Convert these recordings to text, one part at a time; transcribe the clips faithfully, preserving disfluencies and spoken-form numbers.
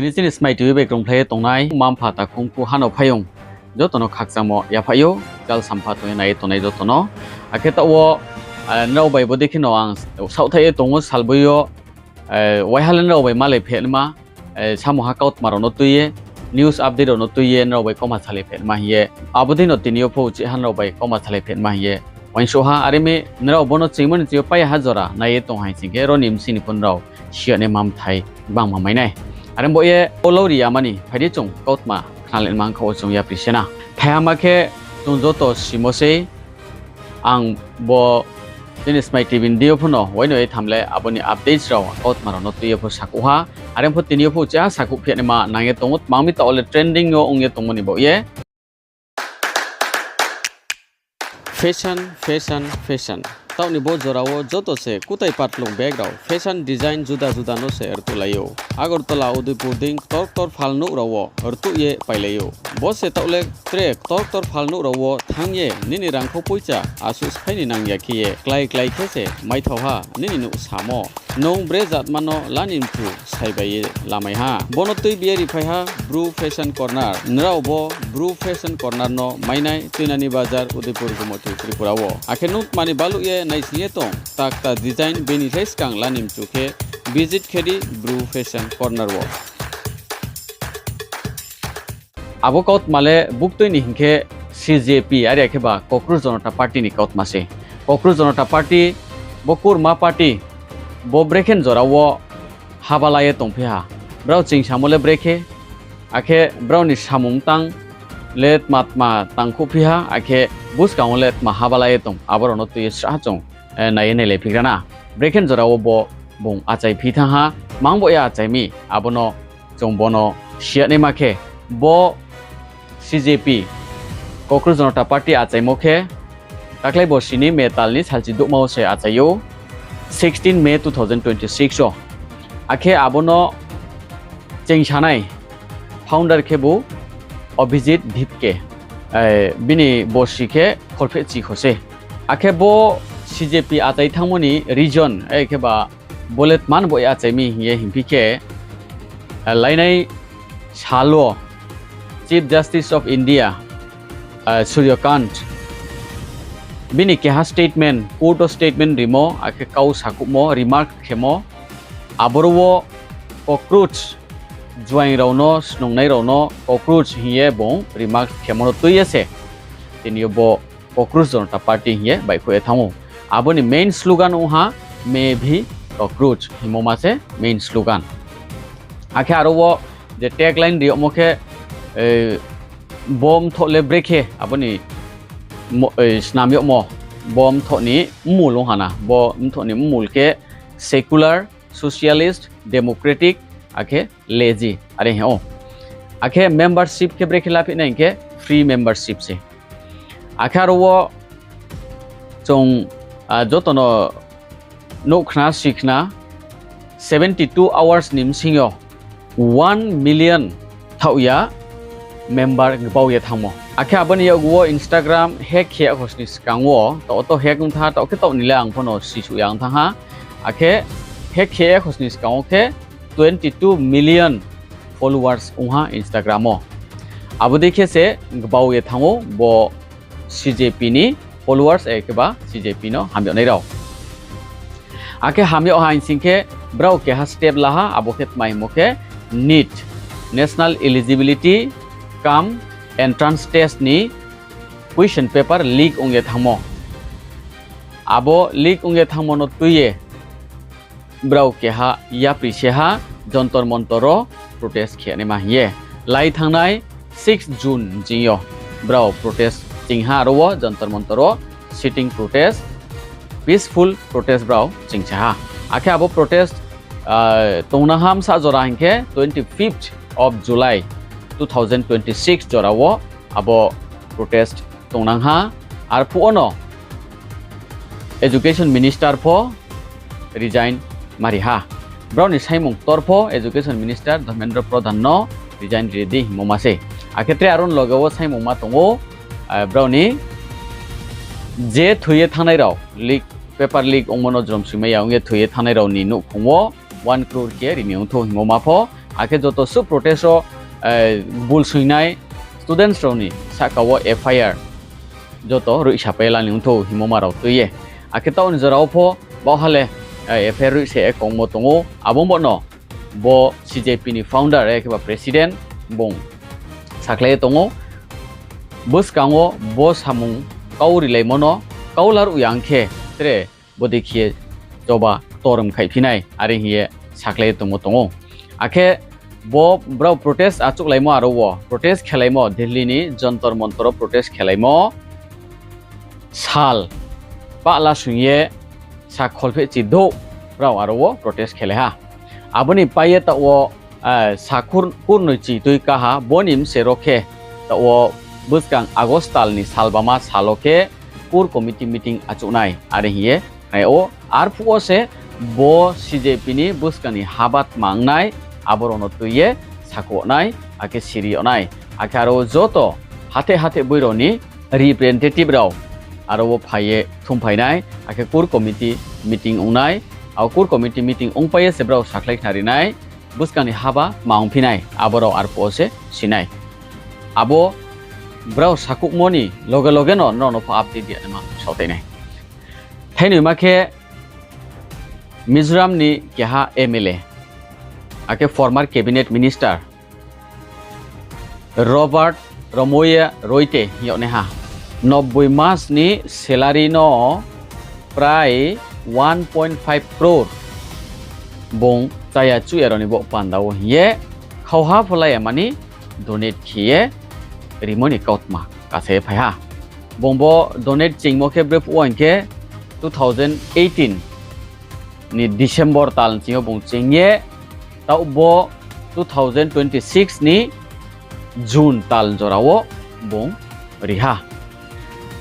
Tini chini Smai T V bai krungphlai ye tongnai mma-mpha, takhu mkhu, hano phaiyong joto no khakchangmo yaphaih ou, kchal sampha tong ye nai ye tongnai joto no. Akhe taoh wo, eh, nrao bai bodei kheno ang saohthaih ye tong ou salboi yo, eh, waiha le nrao bai malai phehnma, eh, samungha kautma rao no tui ye, news update rao no tui ye nrao bai kauma salai phehnma hing ye. Abo dei no tini yo pho uchih ha nrao bai kauma salai phehnma hing ye uaingsouh ha. Are mi nrao bo no chingmo ni ching yo paiha jora nai ye tong hai sing khe, ro ni bsing ni pho nrao siyag nai ma bthai gbangma mai nai. Are bo ye o lauri yama ni phai di, chung kautma khnalai ma ongkha wo chung yapri se na. Thaiha ma khe chung joto simo sei, ang bo chini Smai T V ni deing yo pho no uaino ye tham le abo ni updates rao kautma rao no tui ye pho sakhouh ha. Are pho tini yo pho uchih ha sakhouh phehnai ma nang ye tong ou, tma ong mi taoh le trending yo ong ye tongmo ni baoh ye. Fashion, fashion, fashion. Taoh ni bo jora wo joto se kutai patlung bag rao fashion design juda juda no se rtuhlai ou. Agartala, Udaipur deing ktor ktor phalnouh rao wo rtuh ye pailai ou. Bo se taoh le tre ktor ktor phalnouh rao wo thanng ye nini rangkhau poicha asuh sphái ni nang ya khe ye klái klái khe se maithao ha nini nouh samo. Nung bre jatma no lani mchu sai bai ye lamai ha. Bo no tuibi ye riphai ha Bru Fashion Corner. Nrao bo Bru Fashion Corner no mainai Tuinani Bazar, Udaipur, Gumotwi, Tripura wo. Akhe nung tma ni baluh ye naising ye tong, kta kta design bini khlai skang lani mchu khe visit khe di Bru Fashion Corner wo. Abo kautma le buktui ni hing khe C J P, are khe ba Cockroach Janata Party ni kautma se. Cockroach Janata Party bo kurma party, bo brekhe ni jora wo haba la ye tongphi ha. Brao chingsamo le brekhe, akhe brao ni samung tang le tma tma tangkhouhphi ha, akhe buskang wo le tma haba la ye tong, abo rao no tui ye srahha chung, eh, nai ye nailaiphi gra na. Brekhe ni jora wo bo bung achaiphi thanng ha, mang bo ye achai mi, abo no chung bo no siyag naima khe, bo C J P, Cockroach Janata Party achaimo khe, taklai borsi ni May tal ni salchi douhma wo se achai ou, sixteen May two thousand twenty-six wo. Akhe abo no chingsanai founder khebu Abhijit Dhipke, eh, bini borsi khe kholphehchi kho se. Akhe bo C J P achai thanngmo ni reason, eh, khe ba bo le tma ni baoh ye achai mi hing ye hingphi khe, eh, lainai sal wo Chief Justice of India, eh, Surya Kant, bini keha statement, court wo statement rimo, akhe kau sakhouhmo, remark khemo, aboro wo cockroach, juaing rao no, snungnai rao no cockroach hing ye bung remark khemo no tui ye se tini yo bo Cockroach Janata Party hing ye baihkhouh ye thanng ou. Abo ni main slogan ong ha, Main bhi cockroach hingmo ma se main slogan. Akhe aro wo je tagline ri yagmo khe, eh, bo mthoh le brekhe, abo ni mo-, eh, snam yagmo, bo mthoh ni mmul ong ha na, bo mthoh ni mmul khe secular, socialist, democratic, akhe lazy, are hing ou. Akhe membership khe brekhe laphi nai hing khe free membership se. Akhe aro wo chung, ah, joto no nuh khna, si khna, seventy two hours ni bsing yo one million thaoh ya member gbau ye thanngmo. Akhe abo ni yakgu wo Instagram hack khe ya khosni skang wo, taoh to hack ong thanng ha, taoh khe taoh ni le ang pho no sisuh ya ong thanng ha. Akhe hack khe ya khosni skang wo khe twenty two million followers ong ha Instagram wo. Abo dei khe se gbau ye thanng ou bo C J P ni followers, akhe ba C J P no ham yag nai rao. Akhe ham yag ha hing sing khe brao keha step la ha, abo khe tma hingmo khe NEET, National Eligibility cum Entrance Test ni question paper leak ong ye thanngmo. Abo leak ong ye thanngmo no tui ye brao keha yapri se ha Jantar Mantar wo protest khe naima hing ye. Lai thanngnai six June ni ching yo brao protest ching ha, aro wo Jantar Mantar wo sitting protest, peaceful protest brao chingsa ha. Akhe abo protest, ah, tongnang ha bsa jora hing khe twenty fifth of July two thousand twenty six jora wo abo protest tongnang ha. Arphuh wo no Education Minister pho resign mari ha. Brao ni saimung ktor pho Education Minister Dharmendra Pradhan no resign ri di hingmo ma se. Akhe tre aro ni loge wo saimungma tong ou, ah, brao ni je thoi ye thanngnai rao, leak, paper leak ongmo no jromsoimai ya ong ye thoi ye thanngnai rao ni nouhkhong wo one crore khe ri ni ongthou hingmo ma pho Akhe joto suh protest wo, eh, bul soingnai students rao ni sahka wo F I R joto roihsapai la ni ongthou hingmo ma rao tui ye. Akhe taoh ni jora wo pho baohha le, eh, F I R roihsa ye kongmo tong ou. Abo bo no bo C J P ni founder, eh, khe ba president bung sakhlai ye tong ou. Buskang wo bo samung kau rilaimo no kau laruh ya ong khe tre bodei khe ye choba torm khaiphi nai, are hing ye sakhlai ye tongmo tong ou. Akhe bo brao protest achouhlaimo aro wo, protest khelaimo Delhi ni Jantar Mantar wo protest khelaimo sal pahla soing ye sa kholphehchi douh brao aro wo protest khelai ha. Abo ni pai ye taoh wo, eh, sa kur-, kurnoi chi tui kaha, bo ni mse ro khe taoh wo buskang August tal ni salbama sal wo khe core committee meeting achouh nai, are hing ye nai ou. Arphuh wo se bo C J P ni buskang ni haba tma ong nai, abo rao no tui ye sakhouh nai, akhe siri yag nai. Akhe aro joto hatheh hatheh boi rao ni representative rao aro wo phai ye thumphai nai, akhe core committee meeting ong nai. Abo core committee meeting ongpai ye se brao sakhlai khnari nai, buskang ni haba tma ongphi nai, abo rao arphuh wo se si nai. Abo brao sakhouhmo ni loge loge no nrao no pho update ri ya naima saohthai nai. Thainoima khe Mizoram ni keha M L A, akhe former cabinet minister Robert Romoia Roite hing yag naiha, nobboi mas ni salary no prai one point five crore bung chaya chuhya rao ni baoh panda wo hing ye khauha pho la ya mani donate khe ye rimo ni kautma kasa ye phai ha. Bung bo donate chingmo khe brephuh wo hing khe two thousand eighteen ni December tal ni ching yo bung ching ye, taoh bo two thousand twenty six ni June tal jora wo bung ri ha.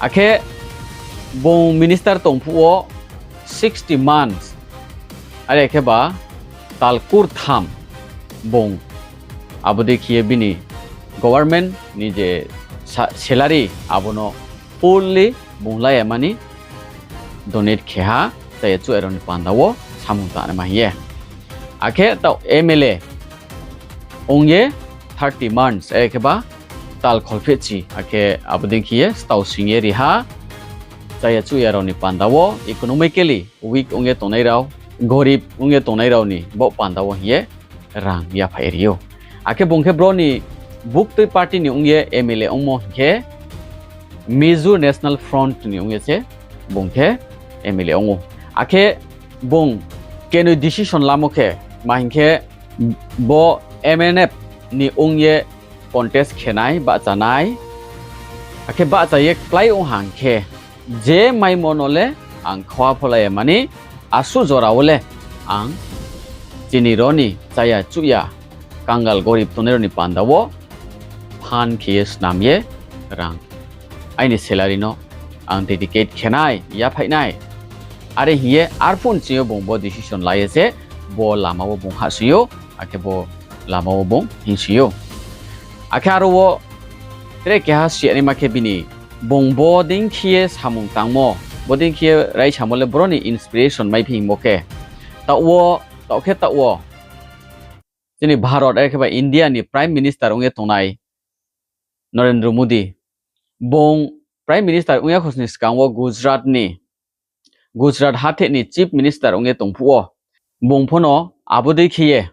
Akhe bung minister tong phuh wo sixty months, are khe ba tal kurtham bung abo dei khe ye bini government ni je sa-, salary abo no fully bung la ya mani donate khe ha, chaya chuhya rao ni panda wo samung tangnaima hing ye. Akhe taoh M L A ong ye thirty months, are khe ba tal kholphehchi, akhe abo dei khe ye stao sing ye ri ha, chaya chuhya rao ni panda wo, economically weak ong ye tongnai rao, gorib ong ye tongnai rao ni baoh panda wo hing ye rang yaphaih ri ou. Akhe bung khe bro ni buktui party ni ong ye M L A ongmo hing khe Mizo National Front ni ong ye se bung khe M L A ong ou. Akhe bung kenoi decision lamo khe, ma hing khe bo M N F ni ong ye contest khe nai, bahcha nai. Akhe bahcha ye klái ong hang khe, je maimo no le ang khauha pho la ya mani, asuh jora wo le ang chini rao ni chaya chuhya kangal gorib tongnai rao ni panda wo fund khe ye snam ye rang aini salary no ang dedicate khe nai, yaphaih nai. Are hing ye arphuh ni ching yo bung bo decision la ye se bo lama wo bung hahsoing ou, akhe bo lama wo bung hingsoing ou. Akhe aro wo tre keha siyanaima khe bini, bung bodei khe ye samung tangmo, bodei khe ye raisamo le bro ni inspiration maiphi hingmo khe, taoh wo, taoh khe taoh wo chini Bharot, are khe ba India ni Prime Minister ong ye tongnai Narendra Modi, bung Prime Minister ong ya khosni skang wo Gujarat ni, Gujarat hatheh ni Chief Minister ong ye tong phuh wo, bung pho no abo dei khe ye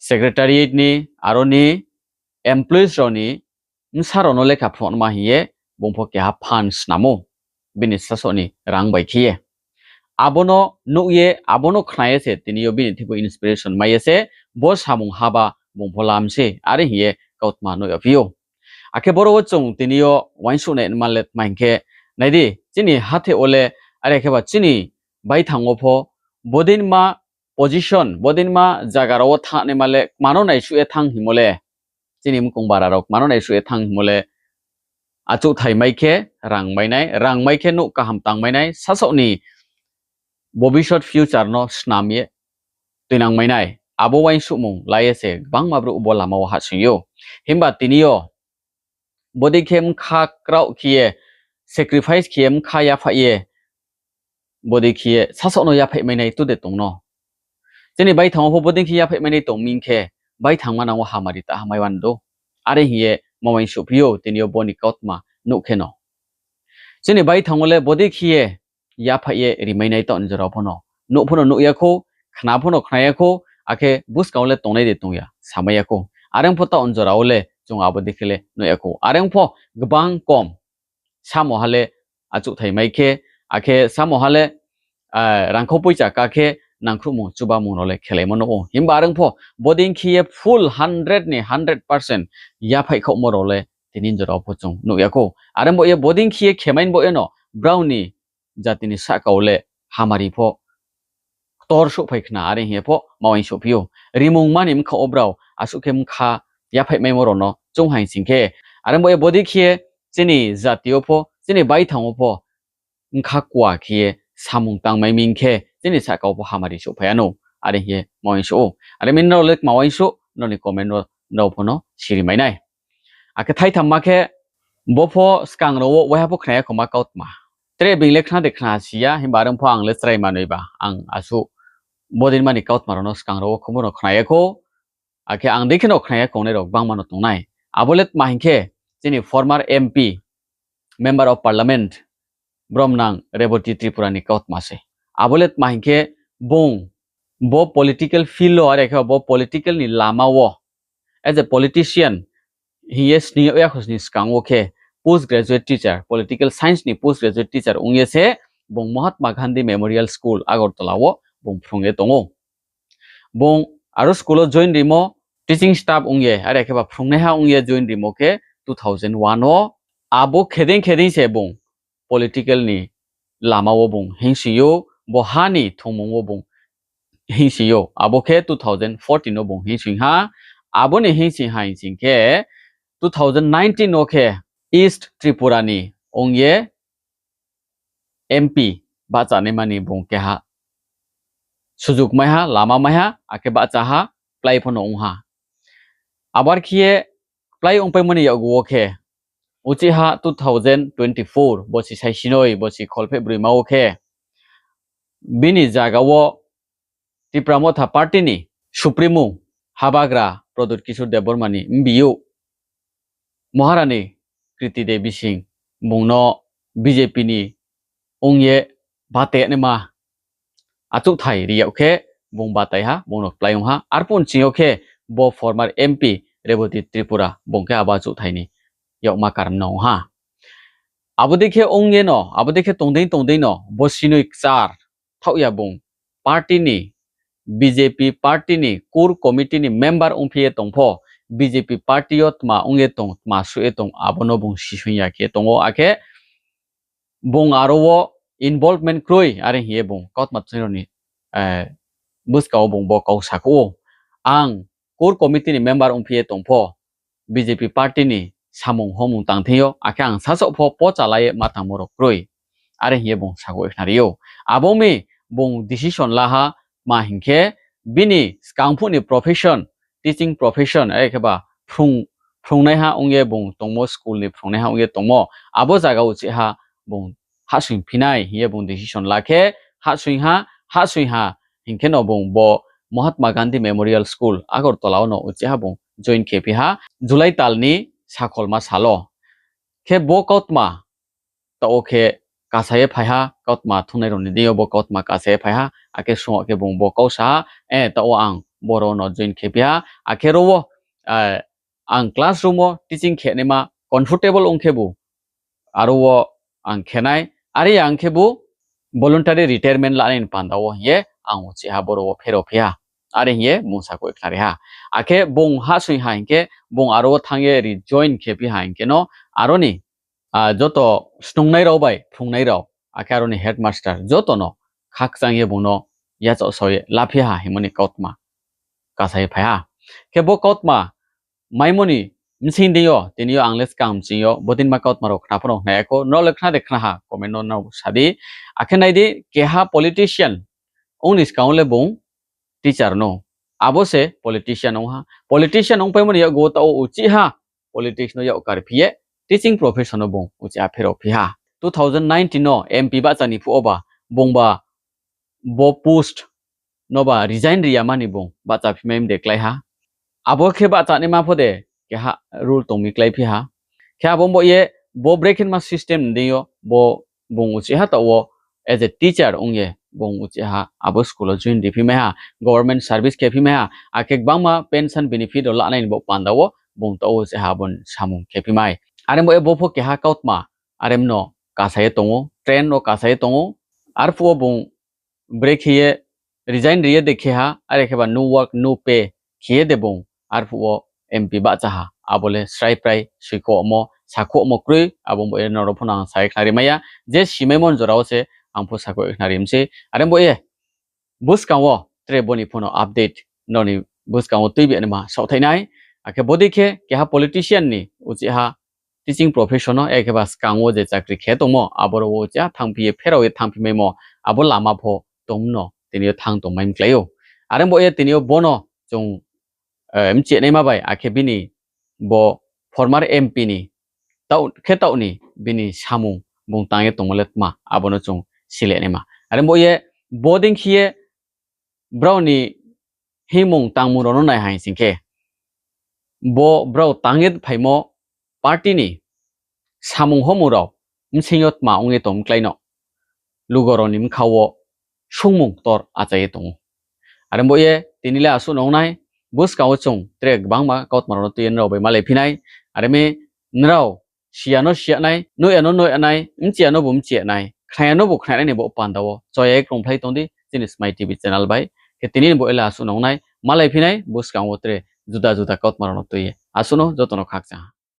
Secretariat ni, aro ni employees rao ni bsa rao no lekha phnuhma hing ye bung pho keha fund snam ou, bini sasaoh ni rang bai khe ye. Abo no nuh ye, abo no khna ye se tini yo bini thing pho inspiration mai ye se, bo samung haba bung pho lam se, are hing ye kautma nuh yagphi ou. Akhe boro wo chung tini yo uaingsouh nai ma le tma hing khe, nai di, chini hatheh wo le, are khe ba chini baithang wo pho, bodei ma position, bodei ma zaga rao wo thanngnaima le, kma no naisuh ye thanng hingmo le, chini mkong bara rao kma no naisuh ye thanng hingmo le, achouhthai mai khe rang mai nai, rang mai khe nouh kaham tang mai nai, sasaoh ni bobisot future no snam ye tuinang mai nai. Abo uaingsouhmung la ye se gbangma brouh bo lama wo hahsoing ou. Himba tini yo bodei khe bkha kraoh khe ye, sacrifice khe ye, bkha yaphaih ye, bodei khe ye sasaoh no yaphaih mai nai tu de tong no. Chini baithang wo pho bodei khe yaphaih mai nai tong mi khe, baithang manang wo hamari ta hamai wandou. Are hing ye ma uaingsouhphi ou, tini yo bo ni kautma nuh khe no. Chini baithang wo le bodei khe ye yaphaih ye rimai nai taoh ni jora wo pho no nuh pho no nuh ya khou, khna pho no khna ya khou, akhe buskang wo le tongnai de tong ya, samai ya khou. Are ong pho taoh ni jora wo le chung abo dei khe le nuh ya khou. Are ong pho gbang kom samo ha le achouhthai mai khe, akhe samo ha le, rangkhou poicha ka khe nangkhruhmung chubamung rao le khelaimo nuh ou. Himba are ong pho bodei khe ye full hundred ni hundred percent yaphaih khaohmo rao le tini jora wo pho chung nuh ya khou. Are ong bo ye bodei khe ye khemai bo ye no brao ni jati ni sahka wo le hamari pho ktor souhphai khna, are hing ye pho ma uaingsouhphi ou. Rimung mani bkha wo brao asuh khe bkha yaphaih maimo rao no chung haing sing khe. Are ong bo ye bodei khe ye chini jati wo pho, chini baithang wo pho bkha kua khe ye samung tangmai mi khe, chini sahka wo pho hamari souhphai ya nou, are hing ye ma uaingsouh ou. Are mi nrao le ma uaingsouh, nrao ni comment wo nrao pho no siri mai nai. Akhe thaitham ma khe, bo pho skang rao wo waiha pho khna ya khoma kautma. Tre being le khna de khna si ya, himba are ong pho ang le chrai manoi ba, ang asuh bodei mani kautma rao no skang rao wo khumbo no khna ya khou. Akhe ang dei khe no khna ya khongnai rao gbangma no tong nai. Abo le tma hing khe, chini former M P, Member of Parliament, bromnang Reboti Tripura ni kautma se. Abo le tma hing khe, bung bo political field wo, are khe bo political ni lama wo as a politician hing ye sning yag ya khosni skang wo khe post graduate teacher, political science ni post graduate teacher ong ye se bung Mahatma Gandhi Memorial School Agartala wo bung phrung ye tong ou. Bung aro school wo join rimo, teaching staff ong ye, are khe ba phrungnaiha ong ye join rimo khe two thousand one wo. Abo khe dei khe dei se bung political ni lama wo bung hingsing ou, bo ha ni thongmung wo bung hingsing ou. Abo khe two thousand fourteen wo bung hingsing ha. Abo ni hingsing ha hingsing khe two thousand nineteen wo khe East Tripura ni ong ye M P bahchanaima ni bung keha sujuk mai ha, lama mai ha, akhe bahcha ha, kplái pho no ong ha. Abar khe ye kplái ongpaimo ni yakgu wo khe, uchih ha two thousand twenty-four, bosi saisinoi, bosi kholpheh broima wo khe, bini zaga wo Tipra Motha party ni supremo habagra Pradyot Kishore Debbarma ni mbiu Maharani Kriti Devi Singh bung no B J P ni ong ye batehnaima achouhthai ri yag khe bung batai ha, bung no kplái ong ha. Arphuh nching yo khe bo former M P Reboti Tripura bung khe abo achouhthai ni yakma karon no ong ha. Abo dei khe ong ye no, abo dei khe tong dei tong dei no, bosinoi kchar thaoh ya bung party ni, B J P party ni core committee ni member ongphi ye tong pho, B J P party yo tma ong ye tong, tma suh ye tong, abo no bung sisoing ya khe tong ou, akhe bung aro wo involvement kroi, are hing ye bung kautma thunai rao ni buskang wo bung bo kau sakhouh ou. Ang core committee ni member ongphi ye tong pho, B J P party ni samung homung tang thing yo, akhe ang sasaoh pho pocha la ye ma tangmo rao kroi, are hing ye bung sakhouh ye khnari ou. Abo mi bung decision la ha, tma hing khe bini skang phuh ni profession, teaching profession, are khe ba phrungnaiha ong ye bung tongmo, school ni phrungnaiha ong ye tongmo, abo zaga uchih ha bung hahsoing phi nai hing ye bung decision la khe, hahsoing ha, hahsoing ha hing khe no bung bo Mahatma Gandhi Memorial School Agartala wo no uchih ha bung join khe phi ha, July tal ni sakholma sal wo. Khe bo kautma taoh wo khe kasa ye phai ha, kautma thungnai rao ni deing yo bo kautma kasa ye phai ha, akhe sung khe bung bo kau sa ha, taoh wo ang boro no join khe phi ha, akhe ro wo ang classroom wo teaching khe naima comfortable ong khebu, aro wo ang khe nai, are ya ang khebu voluntary retirement lanai ni panda wo hing ye ang uchih ha boro wo pherao phi ha, are hing ye bung sakhouh ye khnari ha. Akhe bung hahsoing ha hing khe bung aro wo thanng ye rejoin khe phi ha hing khe no, aro ni joto snungnai rao bai phrungnai rao, akhe aro ni headmaster joto no khakchang ye bung no yachaoh sao ye laphi ha hingmo ni kautma kasa ye phai ha. Khe bo kautma maimo ni bsing deing yo, tini yo ang le skang bsing yo bodei ma kautma rao khna pho no khna ya khou, nrao le khna de khna ha, comment no nrao sa di. Akhe nai di, keha politician ong ni skang wo le bung teacher no, abo se politician ong ha. Politician ongpaimo ni yakgu wo taoh wo uchih ha politics no yak kar phi ye teaching profession no bung uchih ha pherao phi ha. Two thousand nineteen no M P bahcha ni phuh wo ba bungba bo post noba resign ri yama ni bung bahchaphimai mde klái ha. Abo khe bahchanaima pho de keha rule tong mi kláiphi ha. Khe abo bo ye bo brekhe ma system ni deing yo bo bung uchih ha taoh wo as a teacher ong ye bung uchih ha abo school wo join riphimai ha, government service khephimai ha, akhe gbangma pension benefit rao lanai ni bo panda wo bung taoh wo uchih ha abo ni samung khephimai. Are bo ye bo pho keha kautma are mno kasa ye tong ou, trend wo kasa ye tong ou. Arphuh wo bung brekhe ye resign ri ye de khe ha, are khe ba no work no pay khe ye de bung arphuh wo M P bahcha ha, abo le srai prai soikhouhmo sakhouhmo kroi, abo bo ye nrao pho no ang sa ye khnari mai ya, je simaimo ni jora wo se ang pho sakhouh ye khnari mi sei. Are bo ye buskang wo tre bo ni pho no update nrao ni buskang wo tuibi naima saohthai nai. Akhe bodei khe keha politician ni uchih ha teaching profession no, akhe ba skang wo je chakri khe tongmo, aboro wo uchih ha thanngphi ye pherao ye thanngphi maimo, abo lama pho tong no tini yo thanng tongmai mklái ou. Are bo ye tini yo bo no chung mchihnaima bai, akhe bini bo former M P ni taoh khe taoh ni bini samung bung tang ye tongmo le tma, abo no chung silenaima. Are bo ye bodei khe ye brao ni hingmung tangmung rao no nai haing sing khe, bo brao tang ye phaimo party ni samung homung rao bsing yo tma ong ye tong mklái no, lugo rao ni bkha wo sungmung ktor achai ye tong ou. Are bo ye tini le asuh no ong nai, buskang wo chung tre gbangma kautma rao no tui ye nrao bai malaiphi nai. Are mi nrao si ya no si ya nai, nuh ya no nuh ya nai, mchi ya no bu mchi ya nai, khna ya no bu khna nai ni bo panda wo choya ye krungphlai tong di chini Smai T V channel bai. Khe tini ni bo le asuh no ong nai, malaiphi nai buskang wo tre juda juda kautma rao no tui ye. Asuh no joto no khakchang ha.